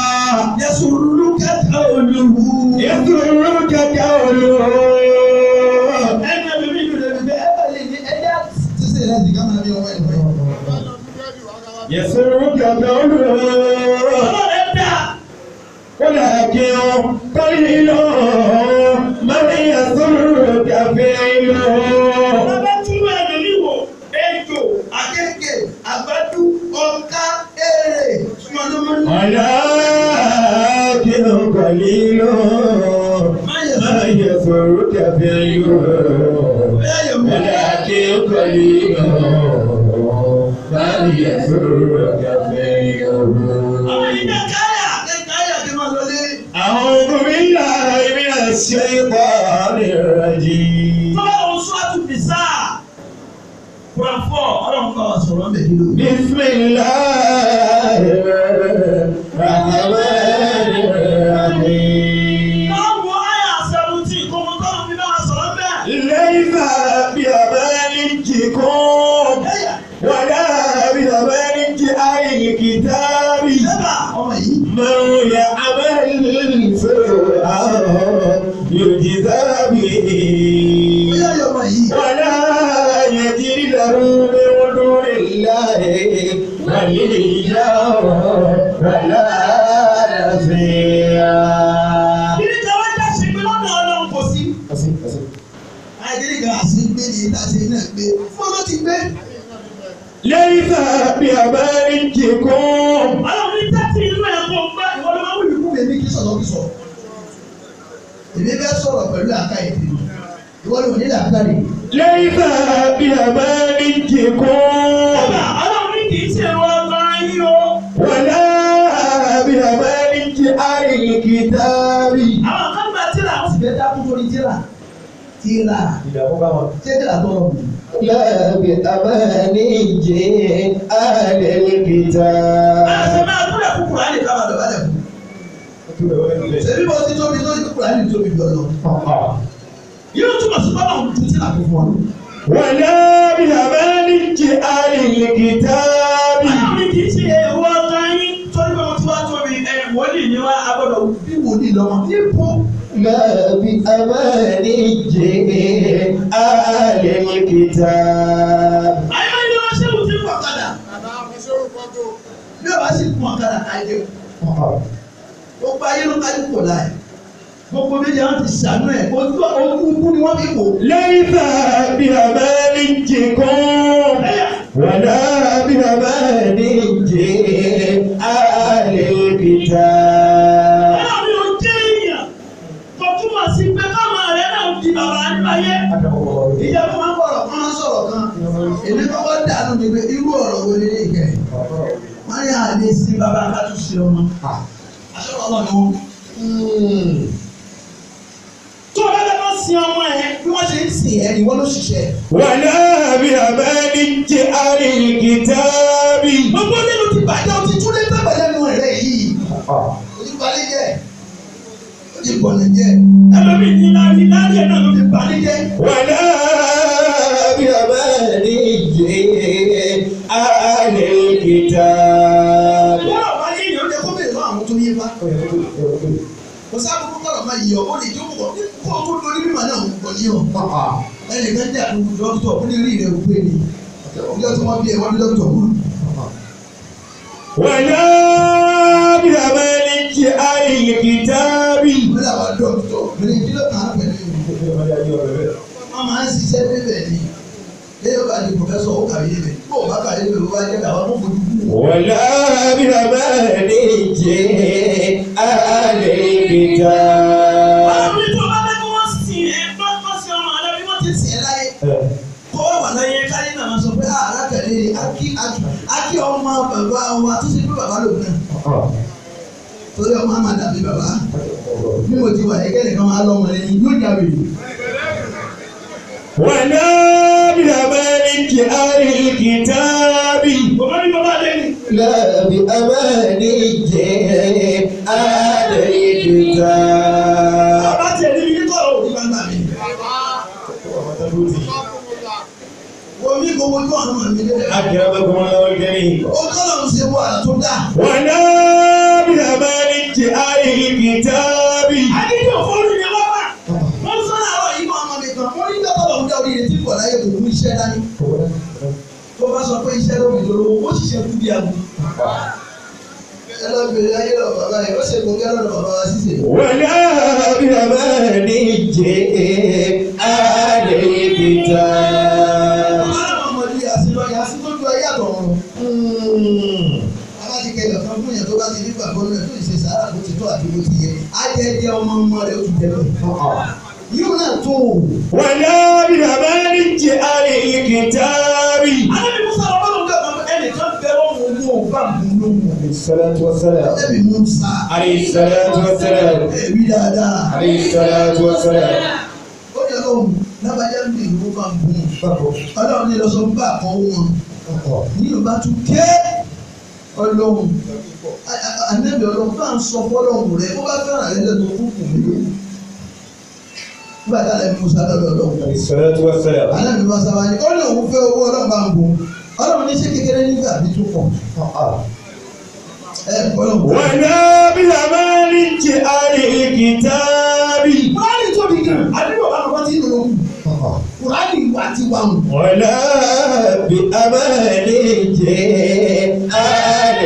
Speaker 1: Jésù burú kàtó olúwu.
Speaker 2: يسرك قوله.
Speaker 1: Ẹnu ẹ̀mí mi dùn lẹ́nu bẹ́ẹ̀ ẹ bá lè ní ẹjẹ́ ti ṣe ìrẹsì ká máa bí ọwọ́ ẹ̀ lọ́wọ́.
Speaker 2: يسرك قوله.
Speaker 1: Ọlọ́run ẹ̀ dá.
Speaker 2: ولكن قليل من يسرك فعله.
Speaker 1: Bàbá túnú ẹ̀mí mi wò, ejò, àkekè, àgbàdú, ọ̀ká, èrè, mọ̀nàmọ́ná.
Speaker 2: ولكن قليل ما يسرك فعله. ولكن قليل ما يسرك فعله.
Speaker 1: Àwọn ìdá káyà, káyà kí máa lọlé.
Speaker 2: أعوذ بالله من الشيطان الرجيم.
Speaker 1: Tọ́lá òun sún àtúntì sáà. Quran 4, ọlọ́run kọ́ wa sọ̀rọ̀ mẹ́rin lónìí.
Speaker 2: بسم الله الرحمن الرحيم.
Speaker 1: Báwo àyà 17 kò mọ tọ́lọ́ fi bá wa sọ̀rọ̀ bẹ́ẹ̀?
Speaker 2: ليس بأمانيكم
Speaker 1: Ẹ̀yà,
Speaker 2: ولا بأماني أهل الكتاب
Speaker 1: lẹ́bà ọmọ yìí.
Speaker 2: من يعمل سوءا يجزى به
Speaker 1: Bóyá yọ ọmọ yìí.
Speaker 2: ولا يجد له من دون الله وليا ولا نصيرا.
Speaker 1: Kí ni káwá já sí pé lọ́dọ̀ ọlọ́run kò sí? Àìdírí kan àti gbé ní ìta ṣe náà gbé. Fún ló ti gbé.
Speaker 2: ليس بأمانيكم.
Speaker 1: Ọlọ́run ní tẹ́tí inú ẹ̀ kó gbá ìwọ ló máa ń wù mí kí sọ̀rọ̀ kí sọ̀rọ̀. Èmi bẹ́ sọ̀rọ̀ pẹ̀lú àká ìdí. Ìwọ ló ní làákàrè.
Speaker 2: ليس بأمانيكم.
Speaker 1: Ọlọ́run ní kì í ṣe ìwọ ọgbà yín o.
Speaker 2: ولا بأماني أهل الكتاب.
Speaker 1: Àwọn kan gba tíra, wọ́n sì fẹ́ dákú torí tíra. Tíra. Ṣé tíra tó rọrùn?
Speaker 2: لا بأماني أهل الكتاب.
Speaker 1: Àṣẹ máa kúrẹ̀ fún Kùránì ká máa dọ̀bálẹ̀ fún. Ṣèbí mo ti tóbi lórí Kùránì tóbi jù ọ lọ. Yóò túmọ̀ sí bọ́lá òun ju tíra tó fún ọ.
Speaker 2: ولا بأماني أهل الكتاب.
Speaker 1: Ọlọ́run ní kì í ṣe ìwọ ọgbà yín torí pé mo ti wá tóbi ẹ̀ wòlíì ni wá agbọ́dọ̀ bí wòlíì lọ́mọ. Níbo
Speaker 2: لا بأماني أهل الكتاب.
Speaker 1: Ayé ni wọ́n ṣe wù tí ń pọ̀ kadà. Bí o bá sì kún ọ̀kadà káyé gbogbo ayé ló kájú kò láì. Gbogbo méjì àwọn ti ṣàánú ẹ̀ ojú ojú ikú ni wọ́n fi wò.
Speaker 2: ليس بأمانيكم
Speaker 1: Ẹ̀yà
Speaker 2: ولا بأماني بأماني أهل الكتاب.
Speaker 3: Ọlọ́run yóò jẹ́ èèyàn kò túmọ̀ sí pé káwọn rẹ̀ náà di bàbá níláyé.
Speaker 1: Ìjọba máa ń bọ̀rọ̀ kan máa ń sọ̀rọ̀ kan. Èmi kọ́kọ́ dànù ni pé irú ọ̀rọ̀ wo ni ìkẹ́. Wọ́n ní àlè sí bàbá ká tún ṣe ọmọ. Aṣọ́rọ̀ ọlọ́run ni wọ́n.
Speaker 3: Tó o bá fẹ́ kọ́ sin ọmọ ẹ̀.
Speaker 1: Bí wọ́n ṣe ń sìn ẹ́ ìwọ ló ṣiṣẹ́.
Speaker 2: ولا بأماني أهل الكتاب.
Speaker 1: Gbogbo nínú ti bàjẹ́ o ti túlé tẹ́gbẹ̀lẹ́nu rẹ̀ yìí. O ti balẹ̀ jẹ́. O ti bọ̀nà jẹ́.
Speaker 3: Ẹlòmíì ní lárí lárí ẹ̀ náà ló fi
Speaker 1: Balẹ̀ jẹ́.
Speaker 2: ولا بأماني أهل الكتاب.
Speaker 1: Wọ́n bá yé èèyàn jẹ́ kó bèrè lọ́wọ́ àwọn tó yé bá. Kò sábà kó kọ̀rọ̀ máa yí ọ, ó lè jókòó kó o tó lórí mímọ̀ náà ń bọ̀ ní ọ. Ẹnìkan jẹ́ àdúgbò dókítà ó ní rí rẹ̀ wípé ni. Ìjọ tí wọ́n bí ẹ wọ́n bí dókítà kú.
Speaker 2: ولا بأماني أهل الكتاب.
Speaker 1: Wọ́n lè àwọn dókítà mi ní ìdílé kan pẹ̀lú ìlú. Wọ́n máa ń ṣiṣẹ́ níbẹ̀ ni. Lẹ́yìn ọba di pòfẹ́sọ̀ ó kàwé níbẹ̀. Bó o bá kàwé níbẹ̀ ló bá jẹ́ káwọn mú fojú kú.
Speaker 2: ولا بأماني أهل الكتاب.
Speaker 3: Ọlọ́run ní tó o bá fẹ́ kí wọ́n sin ẹ̀ bá wọ́n sin ọmọ rẹ bí wọ́n ti
Speaker 1: Ti sìn ẹ́ láyé. Kó wà wà láyé káyé náà máa sọ pé arákàlẹ́ ni akí ọmọ bàbá wa tó ṣe pé bàbá lòun náà. Torí ọmọ á máa dàbí bàbá. Bí mo ti wà yẹ kẹ́nìkan máa lọ́mọ ẹni yóò jáwé.
Speaker 2: ولا بأماني أهل الكتاب.
Speaker 3: Bàbá mi bàbá lé ní.
Speaker 2: لا بأماني أهل الكتاب.
Speaker 3: Bàbá tiẹ̀ níbi kíkọ́ ò
Speaker 1: Ní gbangba mi. Wo mi kò wojú àwọn ọmọ mi lé.
Speaker 2: أكرمكم الله الكريم.
Speaker 1: Ó tọ́lọ̀ ń ṣe wọ àrà tó dáa.
Speaker 2: ولا بأماني أهل الكتاب.
Speaker 3: Adídì òfòrú ni wọ́n wà.
Speaker 1: Wọ́n sọ láàárọ̀ yìí mọ́ ọmọ mi kan. Wọ́n ní dọ́tọ̀ lòun dá orí rẹ̀ tí kò láyé kò mú iṣẹ́ dání. Tó bá sọ pé iṣẹ́ ló fi lówó, ó sì ṣe kú bí aago. Ẹ lọ bèrè ayé lọ bàbá yìí, ó ṣe kò gẹ́ lọ́dọ̀ bàbá wa ṣíṣe.
Speaker 2: ولا بأماني أهل الكتاب.
Speaker 1: Bàbá àwọn ọmọdé yàtí lọ yàtí tó ju ayé àtọ̀run. Bàbá ti kẹlẹ̀ kan fún yẹn tó bá ti ní gbàgbọ́ rẹ̀ tó ìṣe sàárà bó ti tó àti bó ti yẹ. Á jẹ́ jẹ́ ọmọ ọmọ rẹ̀ ó ti jẹ lọ. Yóò náà tó o.
Speaker 2: ولا بأماني أهل الكتاب.
Speaker 3: Alábì Musa lọ bọ́lá ọjọ́ kan ẹnìkan bẹ wọ́n mú mú o bá mú ló mú.
Speaker 2: عليه الصلاة والسلام.
Speaker 1: Ẹbí Musa.
Speaker 2: عليه الصلاة والسلام.
Speaker 1: Ẹbí dáadáa.
Speaker 2: عليه الصلاة والسلام.
Speaker 1: Ó ní ọlọ́run lábàjá ń bí ìlú bá ń bùn. Ọlọ́run ní lọ́sọ̀ ń bá àkọ́ wọn. Ní Yorùbá tún ké ọlọ́run. Ànábì ọlọ́run bá ń sọ fọlọ́run rẹ̀ bó bá fẹ́ràn rẹ̀ lẹ́nu fún kùn mí. Nígbà tá a lè Musa lọ́dọ̀ ọlọ́run.
Speaker 2: عليه الصلاة والسلام.
Speaker 1: Ànábì Musa wá ní ó ní òun fẹ́ owó ọlọ́run bá ń bùn. Ọlọ́run ní ṣé kékeré nígbà bí tún pọ̀. Ẹ ọlọ́run.
Speaker 2: ولا بأماني أهل الكتاب.
Speaker 1: Kùránì tóbi gan. Àdúgbò bá bàbá tí ń lò ó. Kùránì wà ti wà hùn.
Speaker 2: ولا بأماني أهل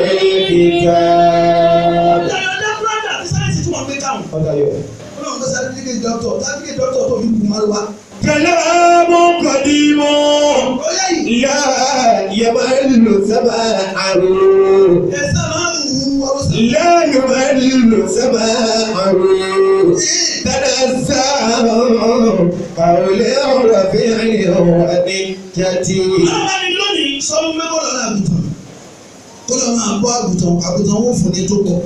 Speaker 2: الكتاب.
Speaker 3: Ọ̀dà Kúránì àti sáyẹ́nsì tí wọ́n gbé káwọn.
Speaker 1: Ọlọ́run tó sátífíkèjì dọ́kítọ̀ sátífíkèjì dọ́kítọ̀ tó fi kú márùwá.
Speaker 2: كلام قديم
Speaker 1: Ó yá yìí.
Speaker 2: لا يمل سماعه.
Speaker 1: Ẹ̀sán máa ń wù ọ̀rọ̀ sí.
Speaker 2: لا يمل سماعه. تنزه قول رفيع ونجتي.
Speaker 3: Ọlọ́run bá ní lónìí.
Speaker 1: Sọ fún mi kó lọ ra àgùntàn. Kó lọ máa bọ́ àgùntàn àgùntàn wọ́n fún ní tó pọ̀.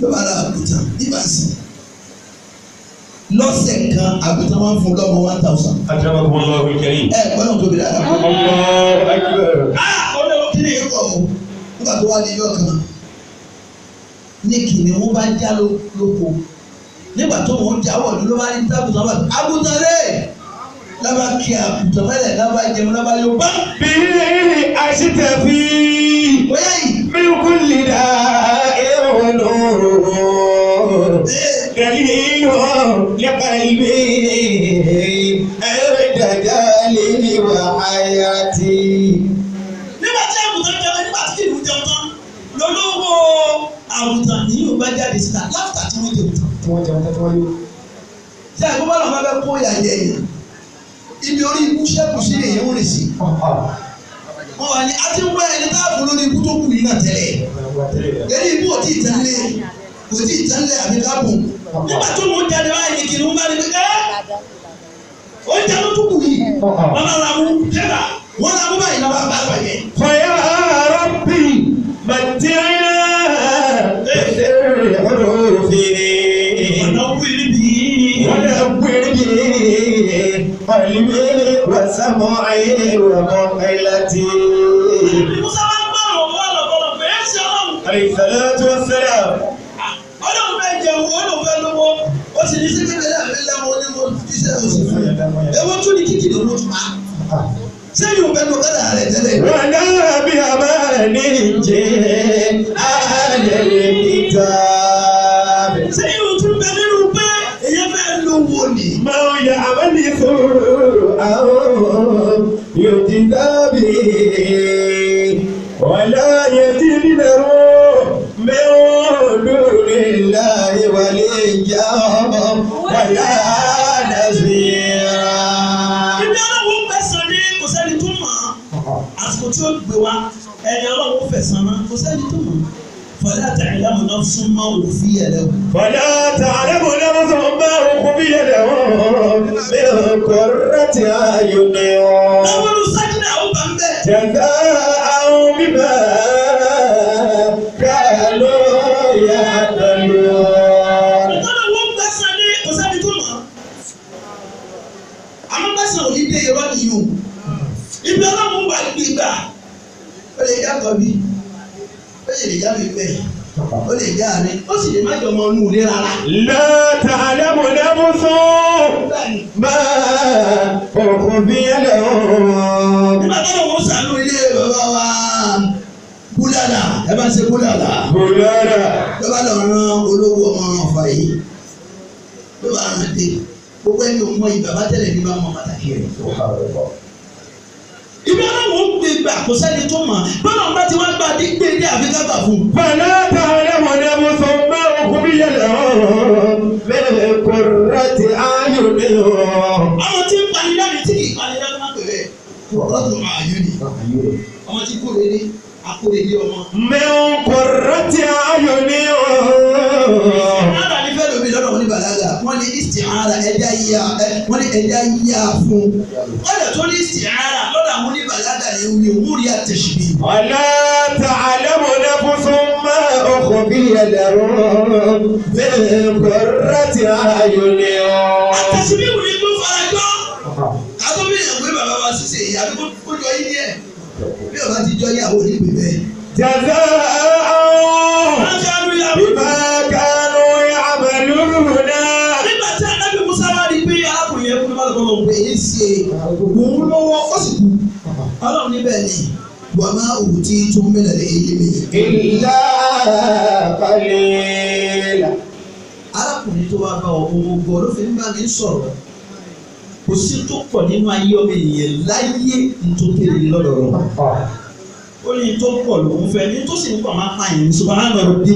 Speaker 1: Ló bá ra àgùntàn nígbà sí. Lọ́sẹ̀ kan àgùntàn máa ń fún lọ́mọ 1000.
Speaker 2: أكرمكم الله الكريم.
Speaker 1: Ẹ gbọ́dọ̀ tóbi dáadáa.
Speaker 2: الله أكبر.
Speaker 1: Ọlọ́run kí ni ìkọ̀ o? Nígbà tó wá ní iyọ̀ kan ní kìnìún bá já lóko. Nígbà tó wọ́n já wọ̀lú ló bá ní tábùtàn bá àgùntàn rẹ̀ lábá kí àgùntàn mẹ́lẹ̀ lábá jẹun lábá yóò bá.
Speaker 2: به أشتفي
Speaker 1: Bóyá yìí.
Speaker 2: من كل داء ونور دليل لقلبي عند جالي وحياتي.
Speaker 3: Nígbà tí àgùntàn jẹun nígbà tí kìnìún jẹun tán lọ́lọ́wọ́ àgùntàn ní yóò bá jáde síta láfùtà tí wọ́n jẹun tán.
Speaker 1: Ṣé àgbọ̀bá làwọn bá fẹ́ kó ìyà jẹ yìí? Ibi orí ikú ṣẹ́kù sí èyí ń rìn sí. Wọ́n wà ní a ti ń wá ẹni tá a fún lórí ibú tó kù yìí náà tẹ́lẹ̀. Eré ibú ò tí ì tẹ́lẹ̀ kò tí ì tẹ́lẹ̀ àbí ká bùn.
Speaker 3: Nígbà tó mò ń jáde báyìí ni kìnìún bá rí pé ẹ́ oúnjẹ ló tún kù yìí. Wọ́n bá ra mú kẹ́bà
Speaker 1: Wọ́n ra mú báyìí lọ́wọ́ bá bàjẹ́.
Speaker 2: فيا ربي متعنا بحروفه
Speaker 3: ọ̀nà wíìlì bí.
Speaker 2: ونور به قلبي وسمعي ومقلتي
Speaker 3: Musa wá ń gbọ́ ọ̀rọ̀ wọ́n lọ̀kọ̀lọ̀ pé é ṣe ọlọ́run.
Speaker 2: عليه الصلاة والسلام.
Speaker 3: Ọlọ́run fẹ́ jẹun, ọlọ́run fẹ́ lówó.
Speaker 1: Ó sì ní sí kékeré àbí lẹ́wọ̀n onímọ̀ iṣẹ́ oṣù fún mi. Ewo tún ní kíkì ló tún pa. Ṣé yóò bẹ́ẹ̀ lọ kádà rẹ̀ tẹ́lẹ̀?
Speaker 2: ولا بأماني أهل الكتاب.
Speaker 3: Ṣé yóò tún bẹ nínú pé èyàn fẹ́ lówó ni?
Speaker 2: ما يعمل سوءا يجزى به ولا يجد له من دون الله وليا ولا نصيرا.
Speaker 3: Ibi ọlọ́run fẹ̀sán ní kò sẹ́ni tó mọ̀ ọ́. Àsìkò tí ó gbé wa ẹni ọlọ́run fẹ̀sán náà kò sẹ́ni tó mọ̀ ọ́.
Speaker 1: Fala ta'lamu nafsun ma ukhfiya lahum.
Speaker 2: فلا تعلم نفس ما أخفي لهم من قرة أعين
Speaker 3: Àwọn olùsájìdá ó bá ń bẹ̀.
Speaker 2: جزاء بما كانوا يعملون.
Speaker 3: Ọlọ́run fẹ̀sán ní kò sẹ́ni tó mọ̀ ọ́.
Speaker 1: Àmọ́ gbèsè òní dé irọ́ nìyí o.
Speaker 3: Ibi ọlọ́run wà gbígbà.
Speaker 1: Ó lè já kọ̀bí, ó lè já mi bẹ́ẹ̀, ó lè já àárín, ó sì lè má jọmọ inú ilé rárá.
Speaker 2: لا تعلم نفس ما أخفي لهم.
Speaker 3: Nígbà tó lọ́wọ́ sànú
Speaker 1: Inú ilé bàbá wa Búlàlà, ẹ bá ń ṣe Búlàlà.
Speaker 2: بلالا
Speaker 1: Ló bá lọ rán olówó ọmọ ọ̀fà yìí. Ló bá rán dé. Gbogbo ẹni ò mọ ìbàbá tẹ́lẹ̀ ní bá mọ pàtàkì rẹ̀.
Speaker 2: سبحان الله.
Speaker 3: Ibi ọlọ́run gbígbà kò sẹ́ni tó mọ̀. Bọ́lá ń bá ti wá gbà dé gbé dé àfi ká gbà fún un.
Speaker 2: فلا تعلم نفس ما أخفي لهم من قرة أعين.
Speaker 3: Ọmọ tí ń pani lẹ́nu tí kì í pani lẹ́nu má pè é.
Speaker 1: Ọ̀rọ̀ tó máa yún ni.
Speaker 3: Ọmọ tí kórè ní akórè ní ọmọ.
Speaker 2: من قرة أعين.
Speaker 1: Isti'ara ní fẹ́ẹ́ lómi lọ́dọ̀ wọn ní bàlágà. Wọ́n ní isti'ara ẹja yíya wọ́n ní ẹja yíya fún.
Speaker 3: Wọ́n lè tó ní isti'ara lọ́dọ̀ àwọn
Speaker 1: Oníbàlágà yẹn wí òun rí àtẹ̀síbí.
Speaker 2: ولا تعلم نفس ما أخفي لهم من قرة أعين.
Speaker 3: Àtẹ̀síbí wù ní kó farajọ́.
Speaker 1: Kátó bí èèyàn pé bàbá wa ṣiṣẹ́ ìyá bí kó jọ yín díẹ̀. Bí ọba ti jọ yàwó ní ìpè bẹ́ẹ̀.
Speaker 2: جزاء
Speaker 3: Alákàánú yà wù.
Speaker 2: بما كانوا يعملون.
Speaker 3: Nígbà tí Anábì Musa wá rí pé arákùnrin yẹn kú ní bàlùkọ́ lọ́wọ́.
Speaker 1: Pé èyí ṣe òun lọ́wọ́ ó sì kú. Ọlọ́run níbẹ̀ ni wà máa òwú tí tún mílẹ̀ lè yé mi.
Speaker 2: إلا قليلا.
Speaker 1: Arákùnrin tó wá bá ọ ohun gbọ́ ló fi ń bá mi sọ̀rọ̀.
Speaker 3: Kò sí tó pọ̀ nínú ayé ọmọ ènìyàn láyé nítorí lọ́dọ̀ rẹ̀. Ó ní tó pọ̀ lòún fẹ́ ní tó sì ń pọ̀ máa pa ìrìn subhana rabbi.